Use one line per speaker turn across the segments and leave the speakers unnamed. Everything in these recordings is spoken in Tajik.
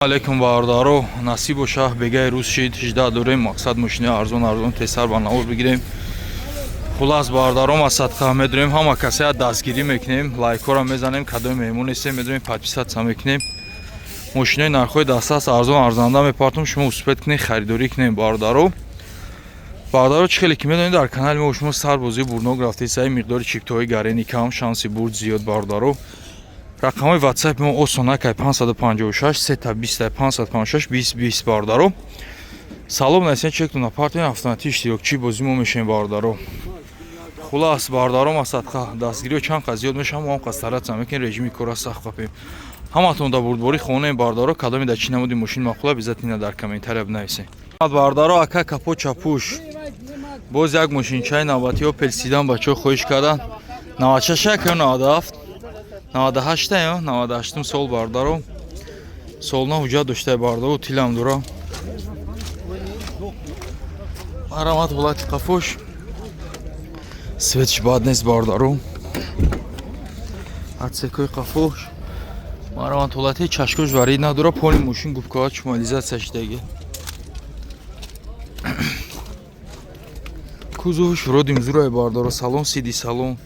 Алейкум, бародаро, насиб боша, бегаи рӯз шид, 18 дорем, мақсад мошини арзон арзон тезтар ба навор бигирем. Хулас, бародаро, масадқа медорем, ҳама касея дастгирӣ мекунем, лайкҳоро мезанем, кадоми меҳмон нестем, медорем, подписаться мекунем. Мошинои нархҳои дастраст, арзон арзанда мепартом, шумо успеть кунед, харидорӣ кунем, бародаро. Бародаро, чӣ хеле ки медонед, дар канали мо шумо сарбозии бурнок рафтед, саи миқдори чиптаҳои гарени кам, шанси бурд зиёд, бародаро. Рақамҳои WhatsApp мо осонакай: 556 3 20 556 20 20. Бародаро, салом насен, чекту напартен, автоматӣ иштирокчии бозӣ мо мешавем, бародаро. Хулас, бародаро, масадқа дастгириҳо чанд қад зиёд мешавам, мо ҳам қад стараться мекунем, режими кора сахт қапем. Ҳаматон да бурдборӣ хонем, бародаро. Кадоми да чӣ намуди мошин маъқула, обязательно дар комментария бинависем. Бародаро, ака капо чапуш, боз як мошинчаи навбатӣ Опел седан, бачаҳо хоҳиш карданд. 96 ё 97, 98 ё 98 сол, бародаро, солна ҳуҷҷат доштаи, бародаро, тилам дора. Марамат, ҳолати қафош, светш бад нест, бародаро. Отсекои қафош, марамат, ҳолати чашкош варид надора, поли мошин губкаҳо чумализатсия шидаги. Кузовш вроде мзурай, бародаро, салон сиди салон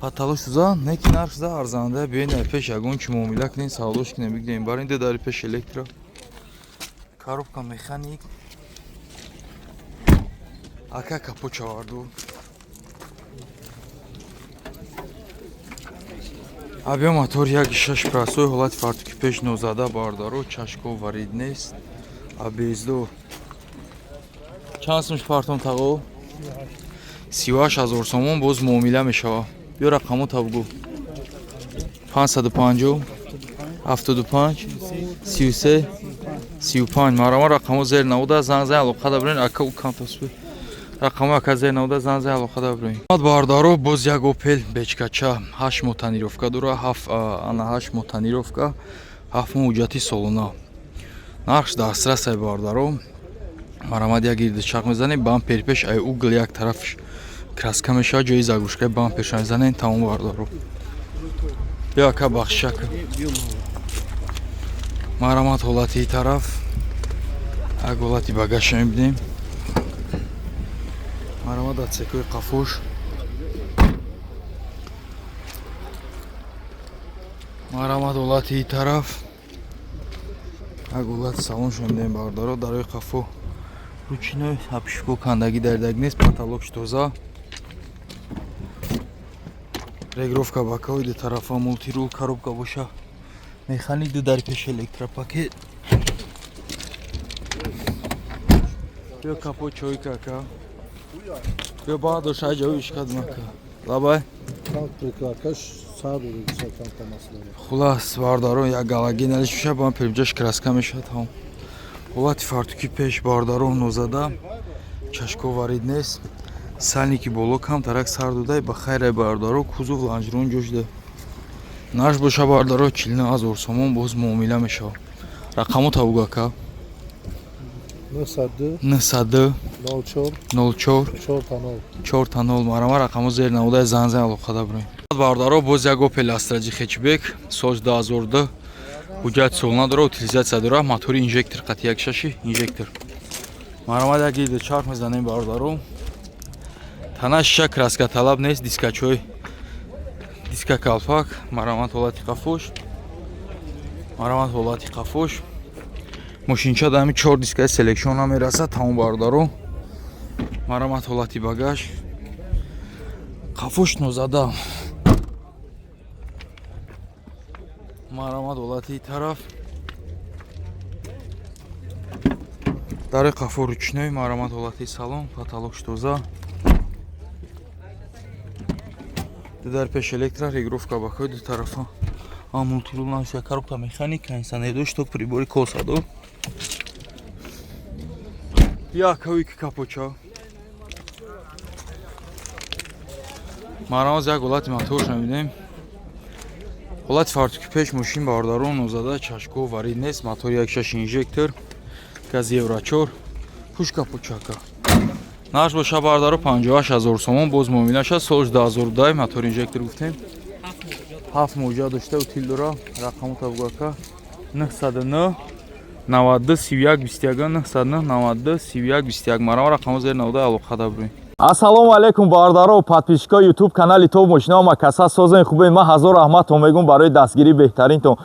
патало шуза, неки нарх за арзанда. Биёин, ай пеш ягон чи муомила кунем, савдош кунем, бигирем, барин. Дари пеш электро, коробка механик. Ака, капо чаварду. Объем мотор 1,6 простой. Ҳолати фартуки пеш нозада, бардаро, чашко варид нест. Абездо чанд сумш партом, тағо? 38 000 сомон, боз муомила мешава. Биё, рақамо табгӯ: 550 75 33 35. Марама, рақамо зер навода, занг зан, алоқа да бирен. Ака, укамтасб рақамо, ака, зер навода, занг зан, алоқа да бирен. Бардаро, боз як Опел бечкача, 8 моҳ тонировка дора, ана 8 моҳ тонировка, 7 моҳ ҳуҷҷати солона. Нархш дастрасай, бардаро. Марамад, як гирди чақ мезанем, бампери пеш ай угл як тарафш краска мешавад, ҷои заглушкаи бамперша мезанем, тамом, бардаро. Биё, ака, бахшишака. Марамат, ҳолати тараф, як ҳолати багажша мебинем. Марамат, отсекои қафош. Марамат, ҳолати тараф, як ҳолати салоншо мебинем, бардаро. Дарои қафо ручной, обшивко кандагӣ даридаг нест, потолокш тоза, регулировка бакаҳои ду тарафа, мультирул, коробка боша механик, ду дари пеш электропакет. Биё, капо чойка, ака, биё, баъдош айҷави ишкадмака лабай. Хулас, бардаро, як галогеналиш мешавад, ба перимҷаш краска мешавад, тамом. Ҳолати фартуки пеш, бардаро, нозада, чашко варид нест, сальники боло камтарак сар додай, ба хайрай, бардаро. Кузов лонжерон ҷо шуда. Нарх боша, бардаро, 49 000 сомон, боз муомила мешавад. Рақамо табуг, ака. 902 04 4 0. Марама, рақамо зер наводай, зан зан, алоқада бирем, бардаро. Боз як Опел Астра хэтчбек, соли 2002, ҳуҷҷат солона дора, утилизатсия дора, мотори инжектор қати 1,6 инжектор. Марамад, як гирди чарх мезанем, бародаро. Тана шиша краска талаб нест, дискачои диска калфак. Марамат, ҳолати қафош. Марамат, ҳолати қафош. Мошинча да ҳами чор дискаи селекшн намерасад, тамом, бародаро. Марамат, ҳолати багаж, қафош нозада. Марамат, ҳолати тараф, дари қафо ручной. Марамат, ҳолати салон, потолокш тоза, дар пеш электро, регулировка бакои ду тарафа, а мультирул наша, коробка механика, кондиционер, шток прибори косадо. Як ки капоча. Марамаз, як ҳолати моторша мебинем. Ҳолати фартуки пеш мошин, бародарон, нозада, чашко варид нест, мотори 1,6 инжектор, газ евро 4. Пуш капочака. Нарх боша, бардаро, 58 000 сомон, боз муомила шад. Соли 2010, мотор инжектор гуфтем, 7 моҳ ҳуҷҷат дошта, утил дора. Рақаму табугака. 909 92 31 21 909 92 31 21. Марама рақамҳо зери навода алоқада бурем. Ассалому алайкум бародаро, подписчикои YouTube канали Топ Мошинаҳо. Ма каса созен хубе. Ман ҳазор раҳматон мегӯм барои дастгирии беҳтаринтон.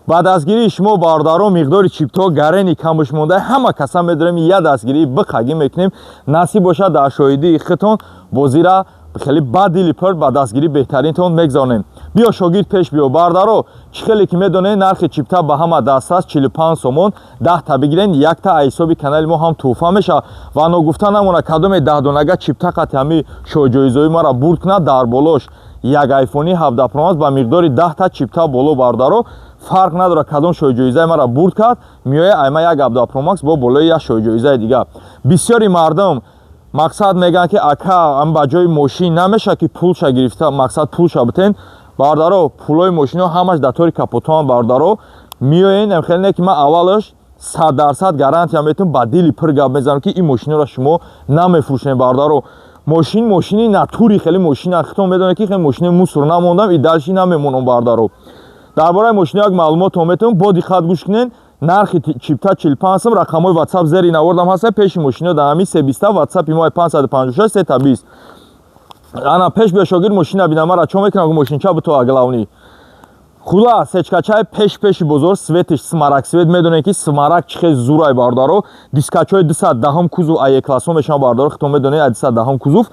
Ба дастгирии шумо бародаро миқдори чиптҳо гарени камуш монда, ҳама каса медорем, я дастгирии биқагӣ мекунем. Насиб бошад, дар шоҳидии худтон бозира хеле бадили пир ба дастгирии беҳтаринтон мегзаронем. Биё шогирд, пеш биё. Бародаро, чӣ хеле ки медонед, нархи чипта ба ҳама дастрас 45 сомон. 10 та бигирен, якта аз ҳисоби канали мо ҳам тӯҳфа мешавад. Ва ногуфта намонад, кадоме 10 донага чипта қати ҳами шоҳҷоизои маро бурд кунад, дар болош як айфони 17 Pro Max ба миқдори 10 та чипта боло. Бародаро, фарқ надорад кадом шоҳҷоизаи маро бурд кард, меояд айма як 17 Pro Max бо болои як шоҳҷоизаи дигар. Бисёри мардум мақсад мегӯянд, ки ака, ба ҷои мошин намешавад, ки пулша гирифта, мақсад пулша битен. Бародаро, пулои мошино ҳамаш дар тори капотоан. Бародаро, меоен, хеле не ки ман аввалаш 100% гарантия метавон, ба дили пир гап мезанам, ки ин мошиноро шумо намефурӯшем. Бародаро, мошин мошини натури хеле мошина, хитон медонед, ки хеле мошини мусор намондам и дальше намемонам. Бародаро, дар бораи мошино як маълумотон метавон, бо диққат гӯш кунед. Нархи чипта 45 сом. Рақамҳои ватсап зери навордам ҳаста. Пеши мошино дар ҳамин себиста, ватсапи мо 556 сета 20. Ана пеш биё шогирд, мошина бина. Мара чо мекунам, мошинча бито главный. Хулас, сечкачаи пеш пеши бозор, светиш смарагд цвет. Медонед, ки смарагд чӣ хел зурай, бародаро. Дискачҳои 210 кузов ае классо мешаванд, бародаро, хитон медонед, 210 кузов,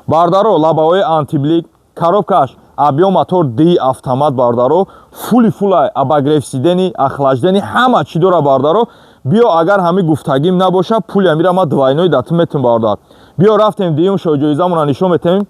бародаро. Лобовой антиблик, коробкаш объем мотор ди автомат, бародаро, фули фулай, обогрев сидений, охлаждение, ҳама чӣ дора, бародаро. Биё, агар ҳами гуфтагим набоша, пули амира ма двойной датум метум, бародар. Биё, рафтем, дуюм шоҳҷоизамонро нишон метем.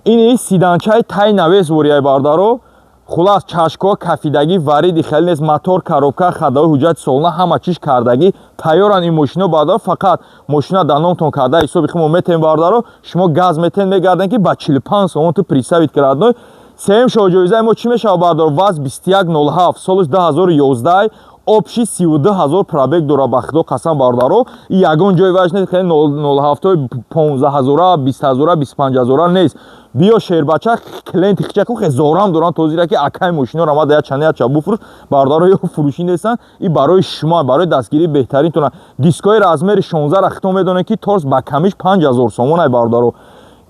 Ини седанчаи тай навес ворияй, бародаро. Хулас, чашкҳо кафидагӣ, вариди хеле нест. Мотор, коробка, ходовой, ҳуҷҷати солона ҳама чиз кардагӣ тайёранд ин мошино, бародаро. Фақат мошина дар номтон карда, ҳисоби хумо метем, бародаро. Шумо газ метен, мегарден, ки ба 45 сомон ту представить кардной. Сеюм шоҳҷоизаи мо чӣ мешавад, бародаро? ВАЗ 2107, солиш 2011, общий 32 ҳазор пробег дора. Ба худо қасам, бародаро, и ягон ҷои ваш нест, хеле 07 15 ҳазора, 20 ҳазора, 25 ҳазора нест. Биё шербача, клиенти хичаку хезорам доранд тозира, ки акай, мошиноро ма да чанд яча буфурӯш. Бародаро, ё фурӯшӣ нестанд, и барои шумо, барои дастгирии беҳтаринтона. Дискои размери 16 ра хитон медонед, ки торс ба камиш 5000 сомонай, бародаро.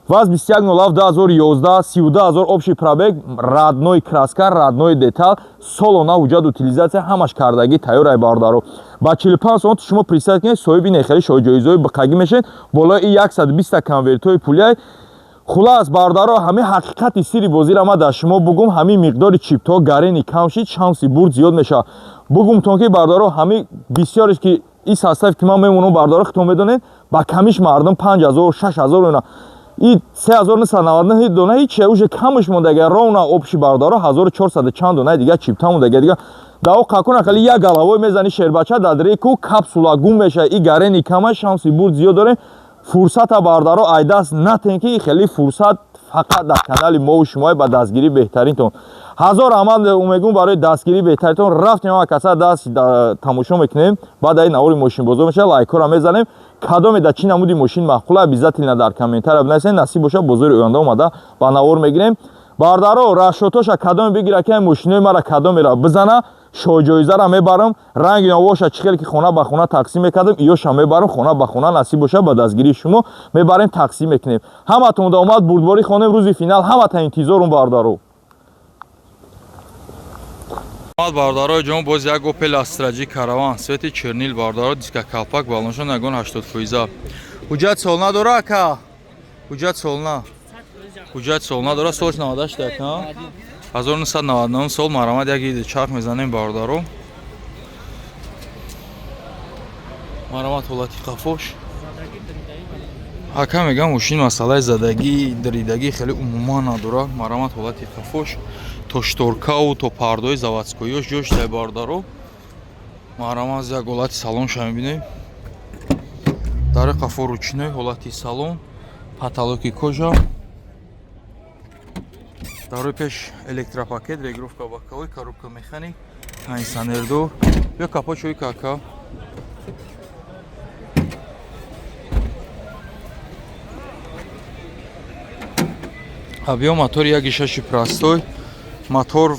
ВАЗ 2107 2011, 32 ҳазор общий пробег, родной краска, родной деталь, солона ҳуҷҷат, утилизация ҳамаш кардагӣ тайёрай, бародаро. Ба 45 сомон шумо представить кунед, соҳиби нехели шоҳҷоизои биқагӣ мешавед. Болои и 120 конвертҳои пулиай. Хулас, бародаро, ҳамин ҳақиқати сири бозиро ман дар шумо бугум. Ҳамин миқдори чиптҳо гарени кам шид, шанси бурд зиёд мешавад. Бугумтон, ки бародаро, ҳамин бисёреш ки и состав ки ман мемонам, бародаро, хитон медонед, ба камиш мардум 5000, 6000 ина, и 3999 дона ҳичи уже камш мондага. Ровно общий, бародаро, 1400 чанд дона дига чипта мондага. Дига дао қакуна хали як головой мезани, шербача дадреку капсула гум мешава. И гарени кама, шанси бурд зиёд дорем. Фурсата, бародаро, айдаст натен, ки хеле фурсат фақат дар канали мову шумои. Ба дастгирии беҳтаринтон ҳазор раҳмат мегӯм, барои дастгирии беҳтаринтон. Рафтем, ҳама каса даст тамошо мекунем. Баъд ай навори мошинбозор мешава, лайкҳоро мезанем. Кадоме дар чӣ намуди мошин маъқула, обязательно дар комментария бинависед. Насиб боша, бозори оянда омада ба навор мегирем. Бародаро, расчётоша кадоме бигира, ки мошинои мара кадомеро бизана, шоҳҷоизара мебарам. Ранги навоша чӣ хеле ки хона ба хона тақсим мекардам, иёша мебарам хона ба хона. Насиб боша, ба дастгирии шумо мебарем, тақсим мекунем. Ҳаматон да омад, бурдборӣ хонем. Рӯзи финал ҳамата интизорум, бародаро. Омад, бародарои ҷон, боз як Опел Астра Ҷи Караван, цвети чернил, бародаро. Диска калпак, балоншон ягон 80 фоиза. Ҳуҷҷат сол надора, ака? Ҳуҷҷат солна, ҳуҷҷат сол надора. Солш 98 ака, 1999 сол. Марамад, як иди чарх мезанем, бародаро. Марамад, ҳолати қафош. Ака мегам, мошин масъалаи задагӣ, даридагӣ хеле умуман надорад. Марамад, ҳолати қафош, то шторкау то пардои заводскоиёш ҷош дай, бародаро. Марамаз, як ҳолати салонша мебинем. Дари қафо ручной, ҳолати салон, потолоки кожа, дарои пеш электропакет, регулировка боковой, коробка механик, кондиционердор. Ё капот шои кака. Объем мотор 1,6 простой мотор.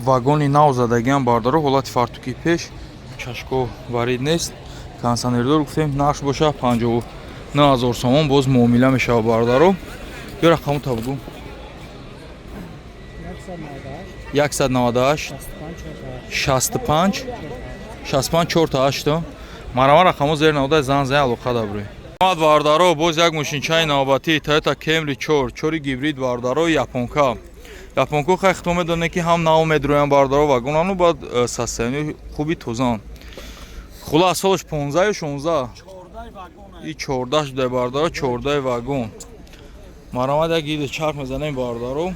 Вагони нав задагиам, бардаро. Ҳолати фартуки пеш, чашко варид нест, кондиционердор гуфтем. Нарх боша 59 000 сомон, боз муомила мешава, бардаро. Ё рақаму бугӯ. 198 65 65 4 8. Марама, рақамо зер навода, зан зан, алоқа дабрӯй. Мад, бардаро, боз як мошинчаи навбатӣ, Toyota Camry 4 4 гибрид, бардаро, японка. Японко хай хито медоне, ки ҳам нав медроян, бардаро, вагонану баъд состоянии хуби тозан. Хулас, солаш 15 ё 16 и 14 шуда, бардаро, 14 вагон. Марамад, як гиди чарх мезанем, бардаро.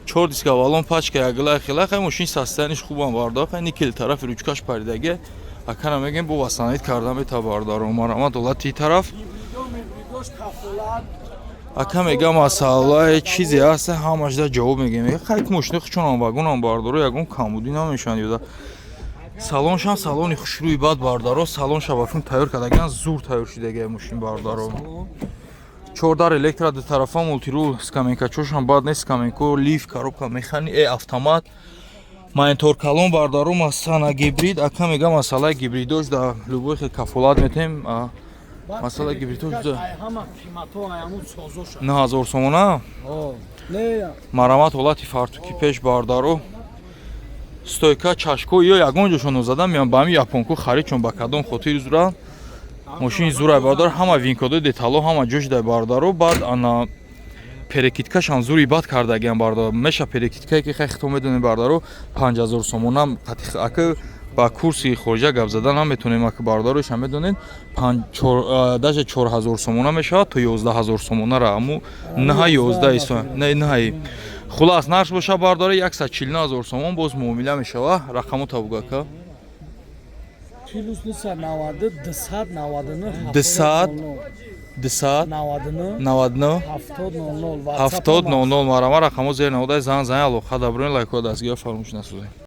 Чор диска, баллон, пачка ягила хела. Хай, мошин состояниш хубам, бардаро. Хай, никел тарафи ручкаш паридаге, акана мегем, бо восстановить карда мета, бардаро. Марамад, ҳолати тараф. Ака мега, масъалаи чизе ҳаст, ҳамашда ҷавоб мегем. Хай, мошини хучонам вагонам, бардаро, ягон камбудӣ намешанд. Ёда салоншам салони хушрӯи бад, бардаро. Салонша бафун тайёр кардагиан, зур тайёр шудагия мошин, бардаро. Чордар электро, дутарафа мультирул, скамейкачошам бад нест, скамейко, лифт, коробка механи автомат, монитор калон, бардаро. Масана гибрид. Ака мега, масъалаи гибридош да любой хел кафолат метем. Масъалаи гибридош да 9000 сомона. Марамат, ҳолати фартуки пеш, бардаро. Стойка, чашко ё ягон ҷошон зада меян. Ба ҳами японку харид, чун ба кадом хотир зура мошини зурай, бардаро. Ҳама винкодо, детало ҳама ҷош дай, бардаро. Баъд ана перекидкашам зури бад кардагиам, бардаро. Меша перекидкае, ки хай хито медонем, бардаро, 5000 сомона. Ака, ба курси хориҷа гап зада наметонем, ака, бардаро, иша медонед, даже 4000 сомона мешавад то 11 000 сомонара, аму наҳа 11 исо не наҳаи. Хулас, нарх боша, бардора, 149 000 сомон, боз муомила мешава. Рақамо табугака.
Плюс 990 299.
200 200
99.
99.
70 00.
70 00. Марама, рақамо зер наводай, зан зан, алоқа даброин. Лайкҳо дастгиҳо фаромӯш насозед.